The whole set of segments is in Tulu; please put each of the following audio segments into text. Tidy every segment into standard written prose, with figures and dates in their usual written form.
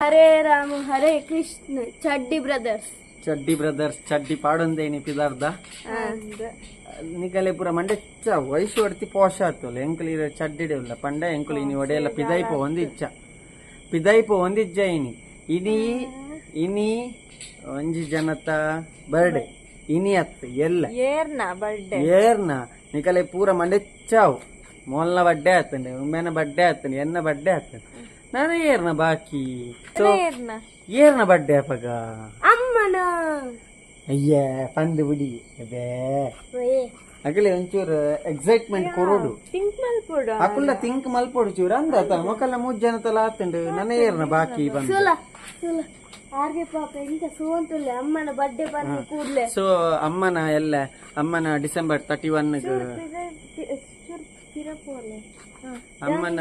ಹರೇ ರಾಮ ಹರೇ ಕೃಷ್ಣ ಚಡ್ಡಿ ಬ್ರದರ್ಸ್ ಚಡ್ಡಿ ಬ್ರದರ್ಸ್ ಚಡ್ಡಿ ಪಾಡೊಂದೇನಿ ಪಿದಾರ್ದ ನಿಕಲೆ ಪೂರ ಮಂಡೆಚ್ಚ ವಯಸ್ಸು ಹೊಡ್ತಿ ಪೋಷ ಆತಲ್ಲ ಎಂಕುಲು ಇರ ಚಡ್ಡಿಡಿಲ್ಲ ಪಂಡ ಎಂಕುಲು ಇನಿ ಒಡೆಯಲ್ಲ ಪಿದಾಯಿಪೋ ಒಂದು ಇಚ್ಚ ಪಿದಾಯಿಪೋ ಒಂದು ಇಜ್ಜ ಇನಿ ಇನಿ ಇನಿ ಒಂಜಿ ಜನತ ಬರ್ಡೆ ಇನಿ ಅತ್ ಎಲ್ಲ ಏರ್ನ ಬರ್ಡೇ ಏರ್ನ ನಿಕಲೆ ಪೂರ ಮಂಡೆಚ್ಚಾವು ಮೊಲ್ಲ ಬಡ್ಡೆ ಆತಂಡೆ ಉಮ್ಮೆನ ಬಡ್ಡೆ ಆತಂಡೆ ಎನ್ನ ಬಡ್ಡೆ ಆತಂಡೆ ನಾನು ಏರ್ನ ಬಾಕಿ ಏರ್ನ ಏರ್ನ ಬಡ್ಡೆ ಅಪಗ ಅಮ್ಮನ ಅಯ್ಯ ಪಂದು ಬಿಡಿ ಅದೇ ಅಗಲೆ ಒಂಚೂರು ಎಕ್ಸೈಟ್ಮೆಂಟ್ ಕೊರೋಡು ಥಿಂಕ್ ಮಲ್ಪೊಡು ಅಕುಲ್ಲ ಥಿಂಕ್ ಮಲ್ಪೊಡು ಚೂರು ಅಂದ ಮೊಕಲ್ಲ ಮೂಜ್ ಜನತಲ ಆತಂಡು ನನ್ನ ಏರ್ನ ಬಾಕಿ ಬಂದು ಸುಲ ಸುಲ ಆರ್ಗೆ ಪಾಪ ಎಂತ ಸೋಂತುಲ್ಲೆ ಅಮ್ಮನ ಬರ್ಡೇ ಬಂದು ಕೂಡ್ಲೆ. ಸೊ ಅಮ್ಮನ ಎಲ್ಲ ಅಮ್ಮನ ಡಿಸೆಂಬರ್ 31 ಅಮ್ಮನ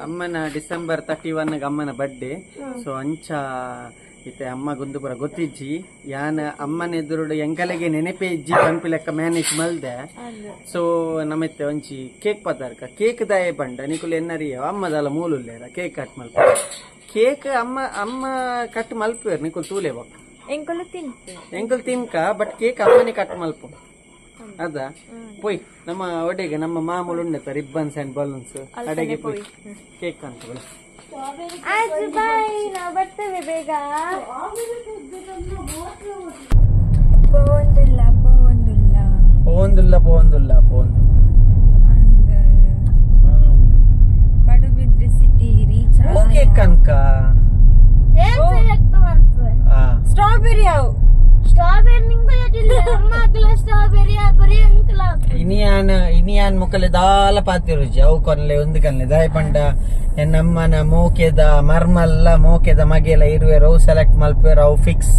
ಅಮ್ಮನ ಡಿಸೆಂಬರ್ 31 ಅಮ್ಮನ ಬರ್ಡೇ. ಸೊ ಅಂಚ ಇತ್ತೆ ಅಮ್ಮ ಗುಂದುಪುರ ಗೊತ್ತಿಜ್ಜಿ ಯಾನ ಅಮ್ಮನ ಎದುರುಡು ಎಂಕಲೆಗೆ ನೆನಪೇ ಇಜ್ಜಿ ಪಂಪಿ ಲೆಕ್ಕ ಮ್ಯಾನೇಜ್ ಮಲ್ದೆ. ಸೊ ನಮ್ಮಿತ್ತೆ ಒಂಚಿ ಕೇಕ್ ಪದಾರ್ಕ ಕೇಕ್ ದಾಯೆ ಬಂಡ ನಿಕುಲು ಎನ್ನರಿಯ ಅಮ್ಮದಲ್ಲ ಮೂಲುಲ್ಲೇರ ಕೇಕ್ ಕಟ್ ಮಲ್ಪ ಕೇಕ್ ಅಮ್ಮ ಅಮ್ಮ ಕಟ್ ಮಲ್ಪೇರ್ ನಿಕುಲು ತೂಲೆ ಬೊಕ್ಕ ಎಂಕುಲು ತಿನ್ಪೆ ಎಂಕುಲು ತಿನ್ಕ ಬಟ್ ಕೇಕ್ ಅಮ್ಮನೆ ಕಟ್ ಮಲ್ಪ ಅದ ಪೋಯ್ ನಮ್ಮ ಒಡೆಗೆ ನಮ್ಮ ಮಾಮೂಲು ಉಂಡತ ರಿಬ್ಬನ್ಸ್ ಅಂಡ್ ಬಲೂನ್ಸ್ ಅಡೆಗೆ ಪೋಯ್ ಕೇಕ್ ಅಂತ ಬಲ. ಆಯ್ತು ಬಾಯ್, ನಾವು ಬರ್ತೇವೆ ಬೇಗ. ಪೋಂದುಲ್ಲ ಪೋಂದುಲ್ಲ ಪೋಂದುಲ್ಲ ಪೋಂದುಲ್ಲ ಪೋಂದು ಪಡುಬಿದ್ರೆ ಸಿಟಿ ರೀಚ್ ಕೇಕ್ ಕನ್ಕ ಏನ್ ಸೆಲೆಕ್ಟ್ ಮಾಡ್ತವೆ? ಸ್ಟ್ರಾಬೆರಿ ಅವು ಸ್ಟ್ರಾಬೆರಿ ನಿಂಗೆ ಅಮ್ಮ ಸ್ಟ್ರಾಬೆರಿ ಬರೀ ಅಂಕಲ ಇನಿಯಾನ್ ಇನಿಯಾನ್ ಮುಕ್ಕಲೆ ದಾಲ ಪಾತಿರುಜಿ ಅವು ಕೊನ್ಲೆ ಒಂದು ಕನ್ಲೆ ದಾಯ ಪಂಡ ನಮ್ಮನ ಮೋಕೆದ ಮರ್ಮಲ್ಲ ಮೋಕೆದ ಮಗೆಲ ಇರುವೆರ್ ಅವು ಸೆಲೆಕ್ಟ್ ಮಲ್ಪೇರ್ ಅವು ಫಿಕ್ಸ್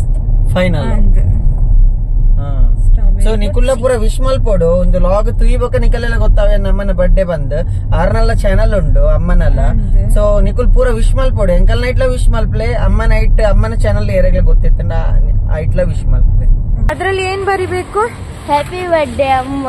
ಫೈನಲ್. ಸೊ ನಿಕುಲ್ಲ ಪೂರ ವಿಶ್ ಮಲ್ಪೊಡು ಒಂದು ಲಾಗ್ ತುಯ್ಬಕ ನಿಕಲೆಲ್ಲ ಗೊತ್ತಾವೆ ನಮ್ಮನ ಬರ್ಡೇ ಬಂದ್ ಆರ್ನಲ್ಲ ಚಾನಲ್ ಉಂಡು ಅಮ್ಮನಲ್ಲ. ಸೊ ನಿಕುಲ್ ಪೂರ ವಿಶ್ ಮಲ್ಪೊಡು ಎಂಕಲ್ ನೈಟ್ಲ ವಿಶ್ ಮಲ್ಪ್ಲೆ ಅಮ್ಮ ನೈಟ್ ಅಮ್ಮನ ಚಾನಲ್ ಏರೆಗ್ಲ ಗೊತ್ತಿತ್ತ ಐಟ್ಲ ವಿಶ್ ಮಲ್ಪ್ಲೆ. ಅದ್ರಲ್ಲಿ ಏನ್ ಬರಿಬೇಕು? ಹ್ಯಾಪಿ ಬರ್ಡೇ ಅಮ್ಮ.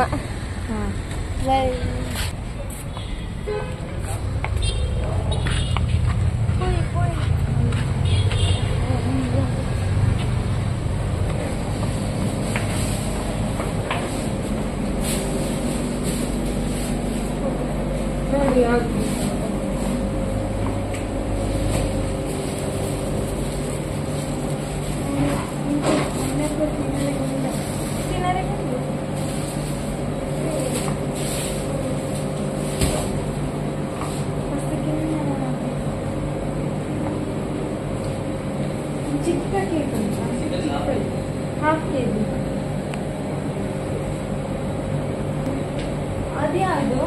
ಚಿಕ್ಕ ಕೇಕ್ ಹಾಫ್ ಕೆಜಿ ಅದ್ಯಾವುದು?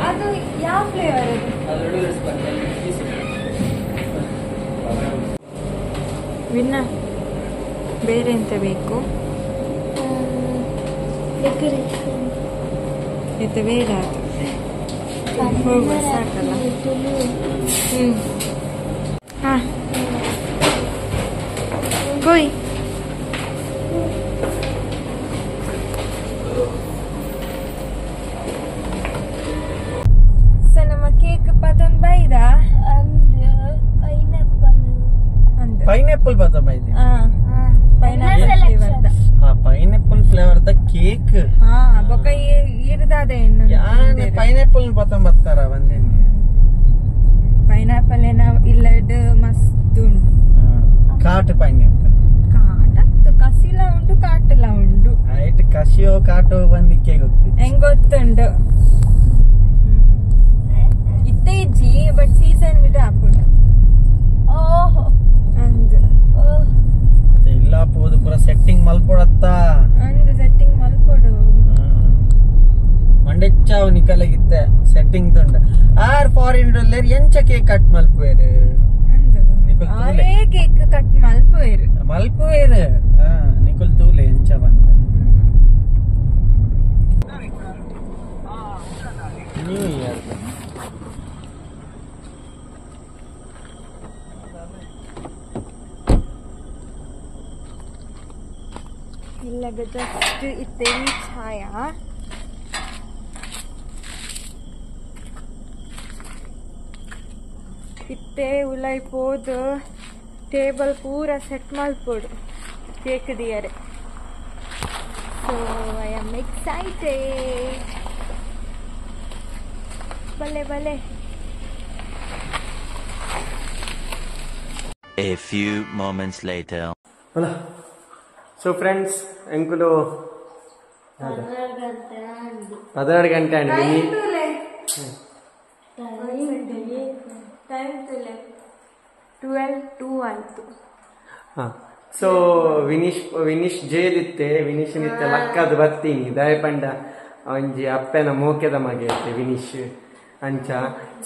ಅದು ಯಾವ ಫ್ಲೇವರ್ ಅದು? ವಿನ್ನ ಬೇರೆ ಎಂತ ಬೇಕು? ಇದು ಬೇರೆ ಅದು ಹೋಗುವ ಸಾಕಲ್ಲ. ಹಾ ಪೋಯ್ ಸೊ ನಮ್ಮ ಕೇಕ್ ಪತೊಂದು ಬೈದ ಪೈನಾಪಲ್ ಪತೊಂದು pineapple pineapple flavour the cake. ಹಾ ಬೊಕ ಇರ್ದಾದ ಯಾನ್ ಪೈನಾಪಲ್ ಪತೊಂದು ಬಂದೇನಿ. ಪೈನಾಪಲ್ ಏನ ಇಲ್ಲಡ್ ಮಸ್ತ್ ಉಂಟು. ಕಾಟ್ ಪೈನಾಪಲ್ ಕಾಟತ್ತು ಕಸಿಲ ಉಂಟು ಕಾಟಲ ಉಂಟು. ಐಟ್ ಕಸಿಯೋ ಕಾಟೋ ಬಂದಿಕ್ಕೆ ಗೊತ್ತಿ ಹೆಂಗ್ ಗೊತ್ತುಂಟು ಇತ್ತೆ ಇಜ್ಜಿ ಬಟ್ ಸೀಸನ್ ಇಡ ಹಾಪುಂಡು. ಓಹೋ ಅಂದ್ ಇಲ್ಲ ಪೋದು ಪೂರ ಸೆಟ್ಟಿಂಗ್ ಮಲ್ಪೊಡತ್ತ ಅಂದ್ ಸೆಟ್ಟಿಂಗ್ ಮಲ್ಪೊಡು ಮಂಡೆಚ್ಚಾವ್ ನಿಕಲಗಿತ್ತೆ ಸೆಟ್ಟಿಂಗ್ ತುಂಡ ಆರ್ ಫಾರಿನ್ ಡಾಲರ್ ಎಂಚ ಕೇಕ್ ಕಟ್ ಮಲ್ಪುವೇರು ಆರೇ ಕೇಕ್ ಕಟ್ ಮಲ್ಪುವೇರು ಮಲ್ಪುವೇರು ನಿಕುಲ್ ತೂಲೆ ಎಂಚ ಬಂತ ನ್ಯೂ ಇಯರ್ ಇಲ್ಲಗ ಜಸ್ಟ್ ಇತ್ತೆ ಛಾಯಾ. ಇತ್ತೆ ಉಲೈ ಪೋದು ಟೇಬಲ್ ಪೂರ ಸೆಟ್ ಮಲ್ಪೊಡು ಕೇಕ್ ದಿಯರೆ. ಸೊ I am excited. ಬಲೆ ಬಲೆ. A few moments later. Hola. So friends, ಎಂಕುಲು 12 ಗಂಟೆ ಅಂడి. ಟೈಮ್ ತುಲೆ 12:02 ಆಯ್ತು. ಸೊ ವಿನೀಶ್ ವಿನೀಶ್ ಜೇದಿತ್ತೆ ವಿನೀಶ್ ನಿತ್ತೆ ಲಕ್ಕದ ಬರ್ತೀನಿ ದಯಪಂಡ ಒಂಜಿ ಅಪ್ಪೆನ ಮೋಕೆದ ಮಗೆ ಇತ್ತೆ ವಿನೀಶ್ ಅಂಚ.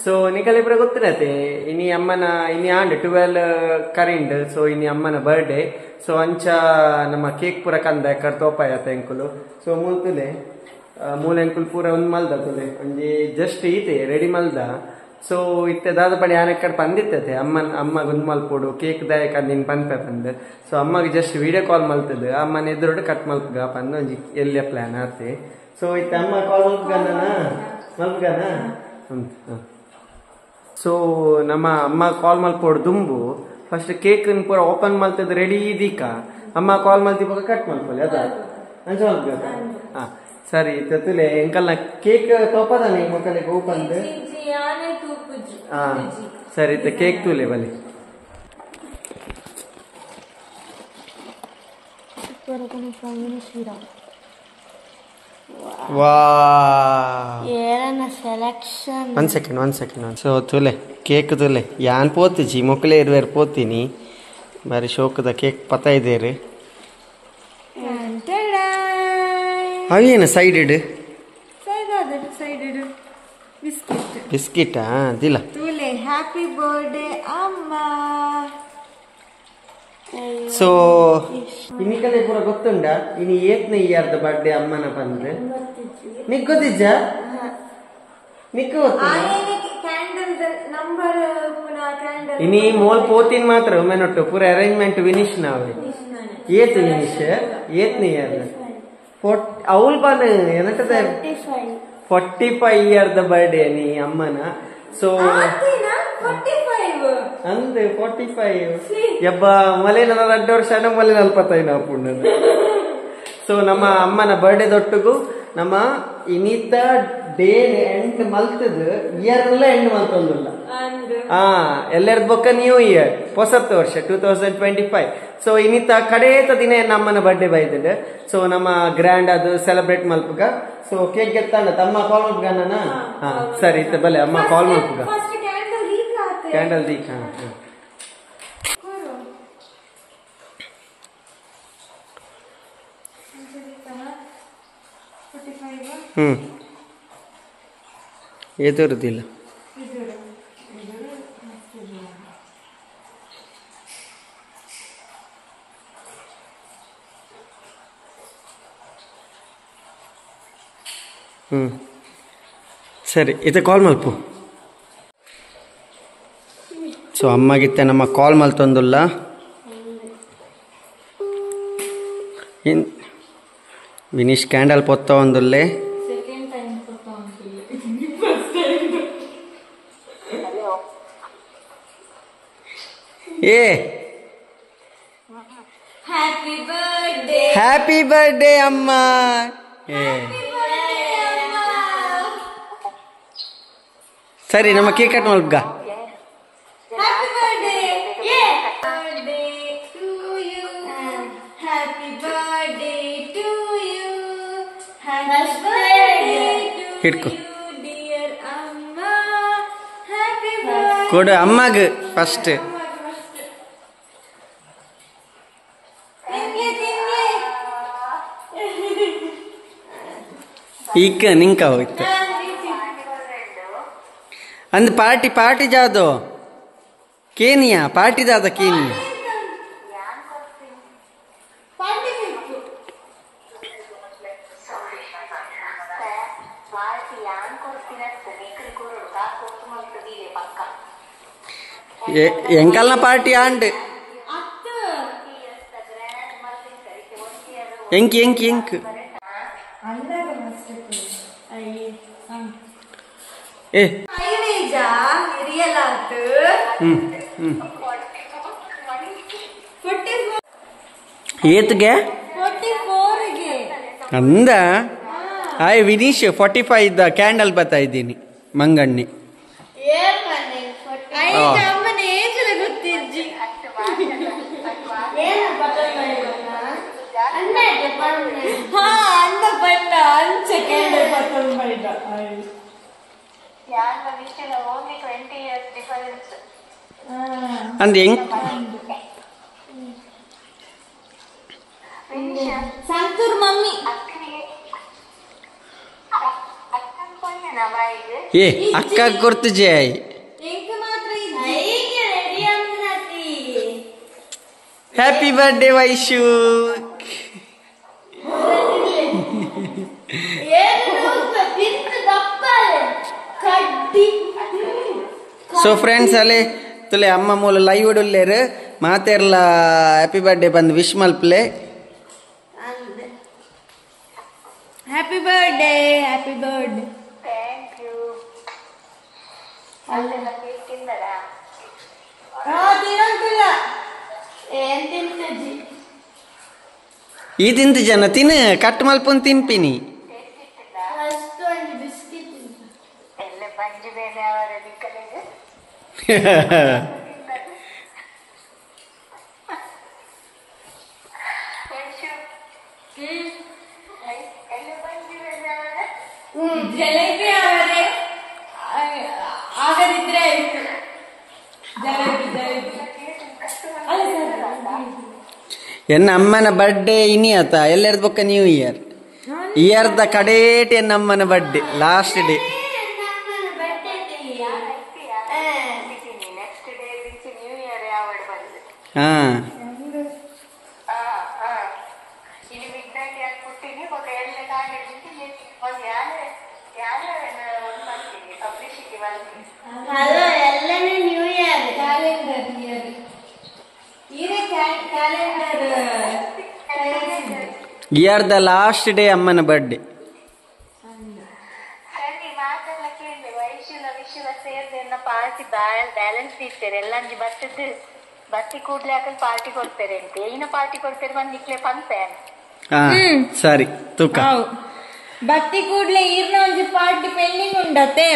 ಸೊ ನಿಕಲಿಬ್ರ ಗೊತ್ತಿರತ್ತೆ ಇನಿ ಅಮ್ಮನ ಇನಿ ಆಂಡ್ 12 ಕರಿಂಡ್. ಸೊ ಇನಿ ಅಮ್ಮನ ಬರ್ಡೇ. ಸೊ ಅಂಚ ನಮ್ಮ ಕೇಕ್ ಪೂರ ಕಂದ ಎಕ್ಕಡ್ ತೋಪಾಯತ್ತೆ ಎಂಕುಲು. ಸೊ ಮೂಲ್ತುಲೆ ಮೂಲ ಎಂಕುಲು ಪೂರ ಒಂದು ಮಲ್ದ ತುಲೆ ಒಂಜಿ ಜಸ್ಟ್ ಈತೆ ರೆಡಿ ಮಲ್ದ. ಸೊ ಇತ್ತೆ ದಾದ ಪಂಡ ಯಾನ್ ಎಕ್ಕಡ್ ಪಂದಿತ್ತತೆ ಅಮ್ಮನ ಅಮ್ಮ ಗುಂದ್ ಮಲ್ಪೊಡು ಕೇಕ್ ದಾಯಕ ನಿನ್ ಪನ್ಪೆ ಪಂದ್. ಸೊ ಅಮ್ಮಗೆ ಜಸ್ಟ್ ವಿಡಿಯೋ ಕಾಲ್ ಮಲ್ತದ ಅಮ್ಮನ ಎದುರುಡು ಕಟ್ ಮಲ್ಪುಗ ಪಂದ್ ಒಂಜಿ ಎಲ್ಲಿಯ ಪ್ಲಾನ್ ಆತೆ. ಸೊ ಇತ್ತೆ ಅಮ್ಮ ಕಾಲ್ ಮಲ್ಪುಗನ ಮಲ್ಪುಗನ. ಸೊ ನಮ್ಮ ಅಮ್ಮ ಕಾಲ್ ಮಲ್ಪೊಡು ದುಂಬು ಫಸ್ಟ್ ಕೇಕ್ ಪೂರ ಓಪನ್ ಮಲ್ತದ ರೆಡಿ ಇದೀಕ ಅಮ್ಮ ಕಾಲ್ ಮಲ್ತಿ ಪೊಕ ಕಟ್ ಮಲ್ಪೊಲಿ ಅದ ಅಂಚ ಮಲ್ಪುಗ. ಹಾ ಸರಿ ತುಲೆ ಎಂಕಲ್ನ ಕೇಕ್ ತೋಪದಾನೆ ಮೊಕಲಿಗೆ ಓಪನ್. ಹಾ ಸರಿ ಇತ್ತೆ ಕೇಕ್ ತೂಲೆ ಬಲಿ. ಸೆಲೆಕ್ಷನ್. ಒಂದ್ ಸೆಕೆಂಡ್. ಸೊ ತುಲೆ ಕೇಕ್ ತುಲೆ ಯಾನ್ ಪೋತಿಜಿ ಮೊಕಲೆ ಇರುವೇರು ಪೋತೀನಿ ಬಾರಿ ಶೋಕದ ಕೇಕ್ ಪತ ಇದೇರಿ. ಅವೇನು ಸೈಡ್ ಇಡು ಬಿಸ್ಕಿಟಾ ದಿಲ್ಲ ತುಲೆ. ಹ್ಯಾಪಿ ಬರ್ಡೇ ಅಮ್ಮ. ಸೊ ಇನ್ನಿಕಲೆ ಪೂರ ಗೊತ್ತುಂಡ ಇನಿ ಏತ್ನ ಇಯರ್ದ ಬರ್ಡೇ ಅಮ್ಮನ ಬಂದ್ರೆ ನಿಕ್ ಗೊತ್ತಿಜ್ಜ? ನಿಕ್ ಇನಿ ಮೋಲ್ ಪೋತಿನ್ ಮಾತ್ರ ಒಮ್ಮೆನೊಟ್ಟು ಪೂರ ಅರೇಂಜ್ಮೆಂಟ್ ವಿನಿಶ್ ನಾವೆ. ಏತ್ ವಿನಿಶ್ ಏತ್ನ ಇಯರ್ ಅವಲ್ ಬಂದ ಏನಂತದ 45 ಇಯರ್ the birthday ನೀ ಅಮ್ಮನ. ಸೊ ಅಂದೆ 45 ಯಬ್ಬ ಮೊಲೆ ನನ್ನ 2 ವರ್ಷ ಮೊಲೆ 45 ಪುಣ್ಣ. ಸೊ ನಮ್ಮ ಅಮ್ಮನ ಬರ್ಡೇ ದೊಟ್ಟುಗು ನಮ್ಮ ಇನಿತ ಡೇ ಎಂಡ್ ಮಲ್ತದ ಇಯರ್ ಎಂಡ್ ಮಲ್ತೊಂದುಲ್ಲ. ಹಾ ಎಲ್ಲರದ ಬೊಕ್ಕ ನ್ಯೂ ಇಯರ್ ಹೊಸತ್ತು ವರ್ಷ 2025. ಸೊ ಇನ್ನಿತ ಕಡೇತ ದಿನ ನಮ್ಮನ ಬರ್ಡೇ ಬೈದಿದೆ. ಸೊ ನಮ್ಮ ಗ್ರ್ಯಾಂಡ್ ಅದು ಸೆಲೆಬ್ರೇಟ್ ಮಲ್ಪುಗ. ಸೊ ಕೇಕ್ ಗೆತ್ತಾಂಡ ತಮ್ಮ ಕಾಲ್ ಮಲ್ಪುಗ ನನ್ನ. ಹಾ ಸರಿ ಇತ್ತೆ ಬಲೆ ಅಮ್ಮ ಕಾಲ್ ಮಲ್ಪುಗ ಕ್ಯಾಂಡಲ್ ದೀಕ. ಎದುರುದಿಲ್ಲ. ಸರಿ ಇತ್ತೆ ಕಾಲ್ ಮಲ್ಪು. ಸೊ ಅಮ್ಮಗಿತ್ತೆ ನಮ್ಮ ಕಾಲ್ ಮಲ್ತೊಂದುಲ್ಲ. ವಿನೀಶ್ ಕ್ಯಾಂಡಲ್ ಪೊತ್ತ ಒಂದುಲ್ಲೆ. ಏ ಹ್ಯಾಪಿ ಬರ್ಡೇ ಅಮ್ಮ. ಏ ಸರಿ ನಮ್ಮ ಕೇಕ್ ಕಟ್ ಮಲ್ಪುಗ. ಹಿಡ್ಕೊ ಕೊಡು ಅಮ್ಮಗ ಫಸ್ಟ್. ಈಗ ನಿಂಕ ಹೋಯ್ತು ಅಂದ್ ಪಾರ್ಟಿ ಪಾರ್ಟಿ ಜಾದೋ ಕೇನಿಯಾ ಪಾರ್ಟಿ ಜಾದ ಕೇನಿಯಾ. ಎಂಕಲ್ನ ಪಾರ್ಟಿ ಆಂಡ್ ಎಂಕ್ ಎಂಕ್ ಎಂಕ್ ಏ ರಿಯಲ್ ಆತು. ಏತ್ಗೆ 44 ಗೆ ಅಂದ ಆಯ್ ವಿನೀಶ್ 45 ಇದ್ದ ಕ್ಯಾಂಡಲ್ ಬತ್ತಾ ಇದ್ದೀನಿ ಮಂಗಣ್ಣಿ. ಅಂದ್ರೆ ಹೆಂಗ್ ಸಂತೂರ್ ಮಮ್ಮಿ ಏ ಅಕ್ಕ ಗುರ್ತು ಜಯ ಹ್ಯಾಪಿ ಬರ್ಡೇ ವೈಶು. ಸೊ ಫ್ರೆಂಡ್ಸ್ ಅಲ್ಲೇ ತುಲೆ ಅಮ್ಮ ಮೂಲ ಲೈವ್ ಉಲ್ಲೇರು ಮಾತೆರ್ಲ ಹ್ಯಾಪಿ ಬರ್ಡೇ ಬಂದು wish ಮಲ್ಪ್ಲೆ. Happy birthday, happy birthday. Thank you. ಈ ತಿಂತ ಜನ ತಿನ್ ಕಟ್ ಮಲ್ಪುನ್ ತಿನ್ಪಿನಿ. ಜಲೇಬಿ ಅವರೇ ಆಗದಿದ್ರೆ ಆಯ್ತು. ಜಲೇಬಿ ಜಲೇಬಿ ಎನ್ನ ಅಮ್ಮನ ಬರ್ಡೇ ಇನಿ ಆತ ಎಲ್ಲೆರ್ದ ಬೊಕ್ಕ ನ್ಯೂ ಇಯರ್ ಇಯರ್ದ ಕಡೇಟ್ ಎನ್ನ ಅಮ್ಮನ ಬರ್ಡೇ ಲಾಸ್ಟ್ ಡೇ. ಹಾ ಇಯರ್ the last day ಅಮ್ಮನ ಬರ್ಡೇ. ಪಾರ್ಟಿ ಬ್ಯಾಲೆನ್ಸ್ ಇರ್ತಾರೆ ಎಲ್ಲ ಬತ್ತದ ಬತ್ತಿ ಕೂಡ್ಲೆ ಹಾಕಲ್ ಪಾರ್ಟಿ ಕೊಡ್ತಾರೆ ಅಂತ ಏನ ಪಾರ್ಟಿ ಕೊಡ್ತಾರೆ ಬಂದ್ ನಿಕ್ಲೆ ಪಂಪೆ. ಸರಿ ತೂಕ ಬತ್ತಿ ಕೂಡ್ಲೆ ಈರ್ನ ಒಂಜಿ ಪಾರ್ಟಿ ಪೆಂಡಿಂಗ್ ಉಂಡತೆ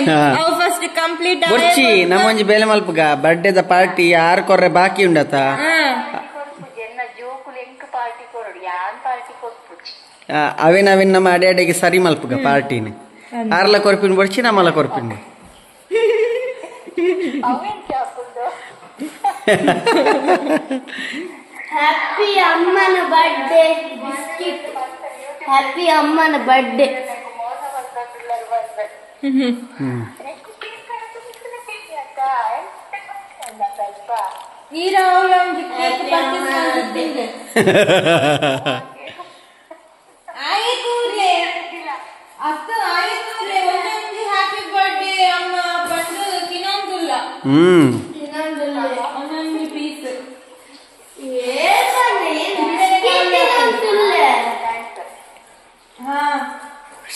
ಅವು ಫಸ್ಟ್ ಕಂಪ್ಲೀಟ್ ಬೊರ್ಚಿ ನಮ್ಮ ಒಂಜಿ ಬೇಲೆ ಮಲ್ಪುಗ ಬರ್ಡೇದ ಪಾರ್ಟಿ ಯಾರು ಕೊರ್ರೆ ಬಾಕಿ ಉಂಡತ ಅವೇನ ಅವೇನ್ ನಮ್ಮ ಅಡೆ ಅಡೆಗೆ ಸರಿ ಮಲ್ಪುಗ ಪಾರ್ಟಿನ ಆರ್ಲ ಕೊರ್ಪಿನ ಬೊರ್ಚಿ ನಮ್ಮಲ ಕೊರ್ಪಿನ. ಹ್ಯಾಪಿ ಅಮ್ಮನ ಬರ್ಡೇ ಬಿಸ್ಕಿಟ್. ಹ್ಯಾಪಿ ಅಮ್ಮನ ಬರ್ಡೇ.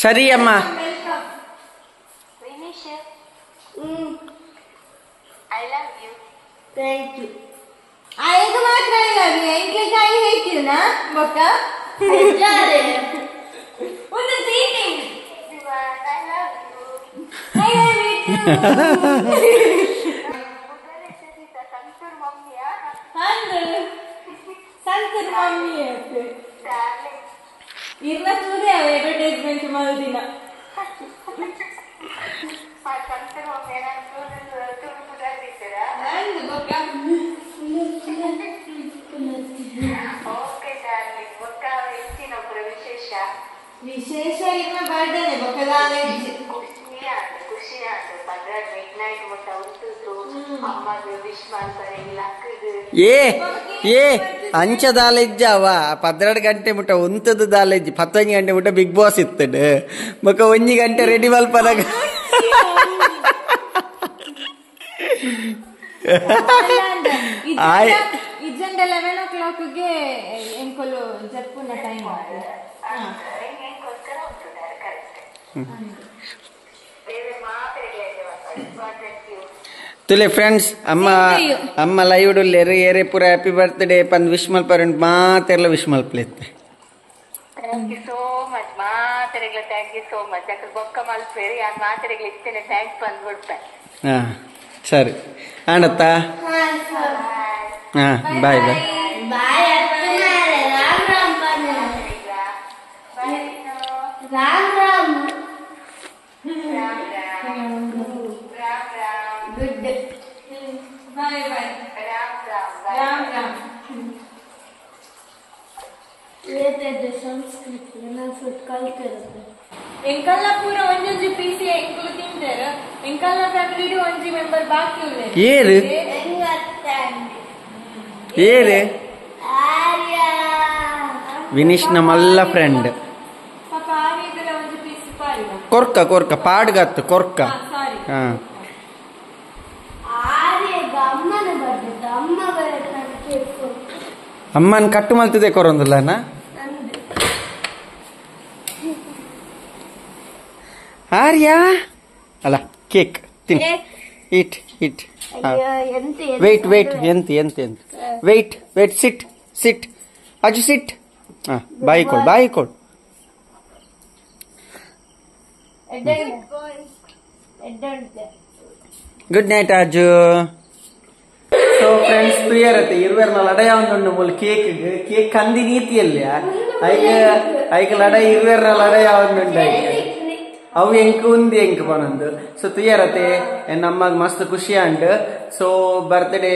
ಸರಿ ಅಮ್ಮ. I love you. Thank you. ಆಯ್ತು ಮಾತ್ರ I love you. ಎಂಕ್ಲೆಗ್ I hate you ನಾ ಬೊಕ್ಕ ಒಂದು cheating. I love you. I love you too. Santoor ಮಮ್ಮಿಯಾ? ಅಂದು ಸಂತೂರ್ ಮಮ್ಮಿ ಆಯ್ತು. ಇರ್ನ ತೂದೆ ಅಡ್ವರ್ಟೈಸ್ಮೆಂಟ್ ಮಲ್ದಿನ. ಸಂತೂರ್ ಮಮ್ಮಿ ಅಂದು ಬೊಕ್ಕ. ಓಕೆ ಡಾರ್ಲಿಂಗ್, ಬೊಕ್ಕ ಹೆಚ್ಚಿನೊಬ್ಬರ ವಿಶೇಷ ವಿಶೇಷ ಇರ್ನ ಬರ್ಡೇನೆ ಬೊಕ್ಕ ದಾನೆ ಖುಷಿ ಆಯ್ತು ಖುಷಿ ಆಯ್ತು. 12 ಮಿಡ್ ನೈಟ್ ಮುಟ್ಟ ಉಂಟು ಅಮ್ಮದು ವಿಶ್ ಮಾಡ್ತಾರೆ ಲಕ್ಕದು. ಏ ಏ ಅಂಚ ದಾಲೆಜ್ಜ ಅವ 12 ಗಂಟೆ ಮುಟ್ಟ ಉಂತದ ದಾಲೆಜ್ಜಿ 11 ಗಂಟೆ ಮುಟ್ಟ ಬಿಗ್ ಬಾಸ್ ಇತ್ತಡು ಬೊಕ್ಕ 1 ಗಂಟೆ ರೆಡಿ ಮಲ್ಪನಾಗ. ಇಜ್ಜಂಡ 11 o'clock ಗೆ ಎಂಕೊಲು ಜಪ್ಪುನ ಟೈಮ್ ತುಲೆ ಫ್ರೆಂಡ್ಸ್ ಅಮ್ಮ ಅಮ್ಮ ಲೈವ್ ಉಲ್ಲೇರು ಏರೆ ಪೂರ ಹ್ಯಾಪಿ ಬರ್ತ್ಡೇ ಪಂದ್ ವಿಶ್ ಮಲ್ಪರೆ ಮಾತೆರ್ಲ ವಿಶ್ ಮಲ್ಪಲೆತ್ತೆ. Thank you so much ಮಾತೆರೆಗ್ಲ thank you so much ಅಕ್ಕ ಬೊಕ್ಕ ಮಲ್ಪೇರಿ ಯಾನ್ ಮಾತೆರೆಗ್ಲ ಇತ್ತೇನೆ thanks ಬಂದ್ಬಿಡ್ತೆ. ಹಾ ಸರಿ ಆಂಡತ್ತ. ಹಾ bye bye bye. Ram Ram Ram Ram good bye bye Ram Ram. ಸಂಸ್ಕೃತಿ ಕಲ್ತಿರುತ್ತೆ. ಎಂಕಲ್ನ ಪೂರ ಒಂಜೊಂಜಿ ಪೀಸಿ ಎಂಕುಲು ತಿಂತಾರೆ. ಎಂಕಲ್ನ ಫ್ಯಾಮಿಲಿ ಒಂಜಿ ಮೆಂಬರ್ ಬಾಕಿ ಉಲ್ಲೆರ್. ಏರು ಏರು ವಿನೀಶ್ ನಮ್ಮಲ್ಲ ಫ್ರೆಂಡ್. ಪಾಪ ಆರ್ಯಗಲ ಒಂಜಿ ಪೀಸ್ ಪಾಡಿದ. ಕೊರ್ಕ ಕೊರ್ಕ ಪಾಡ್ಗತ್ತು ಕೊರ್ಕ. ಸಾರಿ. ಹಾ ಅಮ್ಮನ ಕಟ್ಟು ಮಲ್ತಿದೆ ಕೊರೊಂದುಲ್ಲನ. ಆರ್ಯ ಅಲ್ಲ ಕೇಕ್ ತಿನ್. Eat eat. Wait wait ಎಂತ ಎಂತ ಎಂತ wait wait sit sit Aju sit. ಹಾ ಬಾಯಿ ಕೊಡು ಬಾಯಿ ಕೊಡು. Good night Aju. So friends ತುಯರತ್ತೆ ಇರುವೆರ್ನ ಲಡಾಯ ಒಂದುಂಡು ಮೂಲು ಕೇಕ್ ಕೇಕ್ ಕಂದಿ ನೀತಿಯಲ್ಲಿ ಐಕ ಐಕ ಲಡಾಯಿ ಇರುವೆರ್ನ ಲಡಾಯ ಒಂದುಂಡು ಐಕ ಅವು ಎಂಕ್ ಉಂದು ಎಂಕ್ ಪನೊಂದು. ಸೊ ತುಯರತೆ ಎನ್ನ ಅಮ್ಮಗ್ ಮಸ್ತ್ ಖುಷಿ and. So birthday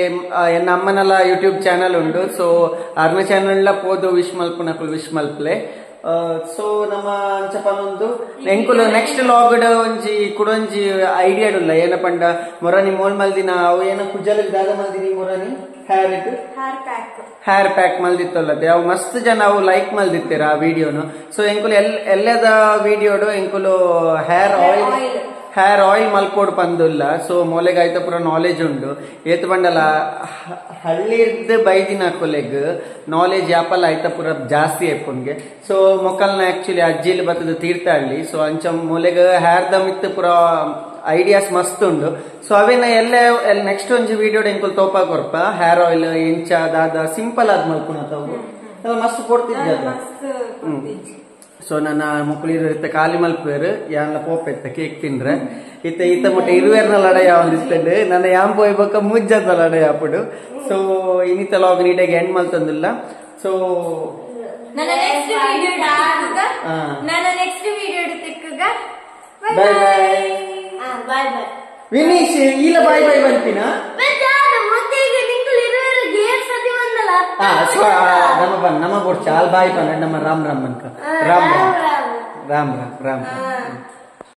ಎನ್ನ ಅಮ್ಮನೆಲ್ಲ ಯೂಟ್ಯೂಬ್ ಚಾನಲ್ ಉಂಡು. ಸೊ ಅರ್ನ ಚಾನಲ್ ಪೋದು ವಿಶ್ ಮಲ್ಪುನಕುಲು ವಿಶ್ ಮಲ್ಪಲೆ. ಸೊ ನಮ್ಮ ಅಂಚ ಪನೊಂದು ಎಂಕುಲು ನೆಕ್ಸ್ಟ್ ಲಾಗ್ಡ್ ಒಂಜಿ ಕುಡೊಂಜಿ ಐಡಿಯಾ ಉಲ್ಲ ಏನ ಪಂಡ ಮೊರನಿ ಮೋಲ್ ಮಲ್ದಿನ ಅವು ಏನ ಕುಜಲ್ ದಾದ ಮಲ್ದಿನಿ ಮೊರನಿ hair hair pack ಮಲ್ದಿತ್ತಲ್ಲದೆ ಅವು ಮಸ್ತ್ ಜನ ಅವು ಲೈಕ್ ಮಲ್ದಿತ್ತೀರ ಆ ವಿಡಿಯೋನು. ಸೊ ಎಂಕುಲು ಎಲ್ಲದ ವಿಡಿಯೋಡು ಎಂಕುಲು hair oil hair oil ಮಲ್ಪೋಡು ಪಂದುಲ್ಲ. So ಮೋಲೆಗ್ ಆಯ್ತ ಪೂರ ನಾಲೆಜ್ ಉಂಡು. ಏತ್ ಪಂಡಲ ಹಳ್ಳಿರ್ದು ಬೈದಿನ ಕೊಲೆಗ್ ನಾಲೆಜ್ ಯಾಪಲ್ಲ ಆಯ್ತ ಪೂರ ಜಾಸ್ತಿ ಆಯ್ಪುನ್ಗೆ. ಸೊ ಮೊಕ್ಕಲ್ನ ಆಕ್ಚುಲಿ ಅಜ್ಜಿಲಿ ಬತ್ತದ ತೀರ್ಥಹಳ್ಳಿ. ಸೊ ಅಂಚ ಮೂಲೆಗ್ ಹೇರ್ the ಮಿತ್ತು ಪೂರ ಐಡಿಯಾಸ್ ಮಸ್ತ್ ಉಂಡು. ಸೊ ಅವೇನ ಎಲ್ಲ ನೆಕ್ಸ್ಟ್ ಒಂಜಿ ವಿಡಿಯೋ ಎಂಕುಲು ತೋಪಾ ಕೊರ್ಪ ಹೇರ್ ಆಯಿಲ್ ಎಂಚ ದಾದ ಸಿಂಪಲ್ ಆದ್ ಮಲ್ಪುನ ತಾವು ಮಸ್ತ್ ಕೊಡ್ತಿದ್ದೆ. ಸೊ ನನ್ನ ಮಕ್ಕಳು ಇರುತ್ತೆ ಖಾಲಿ ಮಲ್ಪೇರು ಯಾನ್ಲ ಪೋಪೆತ್ತ ಕೇಕ್ ತಿಂದ್ರೆ ಇತ್ತ ಇತ್ತ ಮುಟ್ಟ ಇರುವೇರ್ನ ಲಡಾಯಿ ಒಂದಿಸ್ತಂಡು ನನ್ನ ಯಾನ್ ಪೋಯ್ಬಕ್ಕ ಮುಜ್ಜದ ಲಡಾಯಿ ಆಪುಡು. ಸೊ ಇನ್ನಿತ ಲಾಗ್ ನೀಟಾಗಿ ಎಂಡ್ ಮಲ್ತಂದಿಲ್ಲ. ಸೊ ನನ್ನ ನೆಕ್ಸ್ಟ್ ವಿಡಿಯೋ ತಿಕ್ಕುಗ bye bye bye bye Vineesh ಇಲ್ಲ ಬಾಯ್ ಬಾಯ್ ಬಂತಿನ. ನಮ್ಮ ಬನ್ ನಮ್ಮ ಬೋರ್ಚ ಅಲ್ ಬಾಯ್ ಪನ್ನ ನಮ್ಮ ರಾಮ್ ರಾಮ್ ಬನ್ಕ ರಾಮ್ ರಾಮ್ ರಾಮ್ ರಾಮ್ ರಾಮ್.